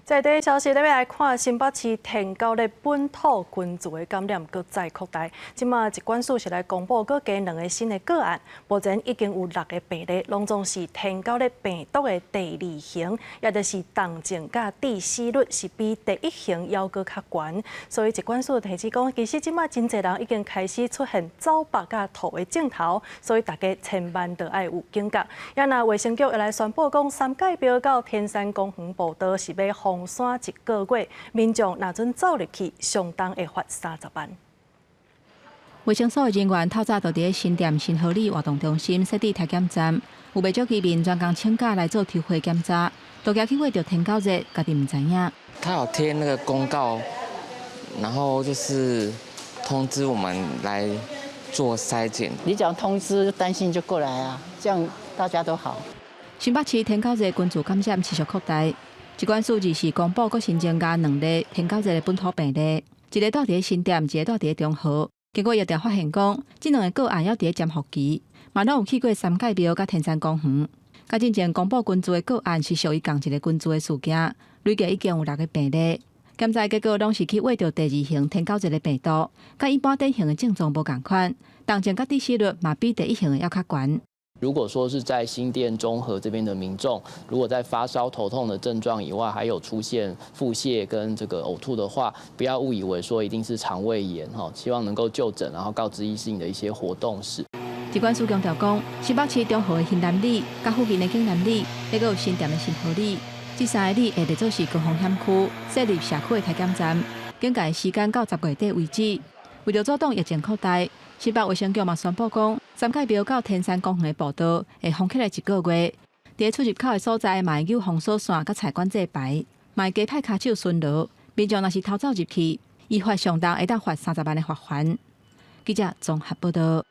這個消息，咱欲來看新北市天狗的本土群聚的感染閣再擴大。這馬疾管署是來公布閣加兩個新的個案，目前已經有六個病例，攏總是天狗熱病毒的第二型，也就是重症佮致死率是比第一型猶閣較懸。所以疾管署提醒講，其實這馬真濟人已經開始出現走腹佮吐的症頭，所以大家千萬著愛有警覺。也若衛生局會來宣布講，三界廟到天山公園步道是欲封山一個月，民眾若準走入去，上重會罰30萬。衛生所的人員透早就佇新店新河里活動中心設置體檢站，有袂少居民專工請假來做抽血檢查，都驚去穢著天狗熱，家己毋知影。他有貼那個公告，然後就是通知我們來做篩檢。你講通知，擔心就過來啊，這樣大家都好。新北市天狗熱群聚感染持續擴大。疾管署二四公布，閣新增加兩例天狗熱的本土病例，一个蹛佇新店，一个蹛佇中和。經過疫調發現，講這兩个個案猶佇潛伏期，嘛攏有去過三界廟佮天山公園。佮進前公布群聚的個案是屬於仝一个群聚的事件，累計已經有六个病例。檢查結果攏是去穢著第二型天狗熱的病毒，佮一般典型的症狀無仝款，重症佮致死率嘛比第一型的猶較懸。如果說是在新店中和這邊的民眾，如果在發燒、頭痛的症狀以外，還有出現腹瀉跟這個嘔吐的話，不要誤以為說一定是腸胃炎哈，希望能夠就診，然後告知醫師你的一些活動史。疾管署強調講，新北市中和的興南里、佮附近的景南里，還有新店的新河里，這三个里會列做是高風險區，設立社區的體檢站，警戒時間到10月底為止。為著阻擋疫情擴大，新北衛生局嘛宣布講，三界廟到天山公園的步道會封起來一個月。佇出入口的所在，嘛會有封鎖線佮菜管制牌，嘛會加派跤手巡邏。民眾若是偷走入去，依法上重會當罰30萬的罰鍰。記者綜合報道。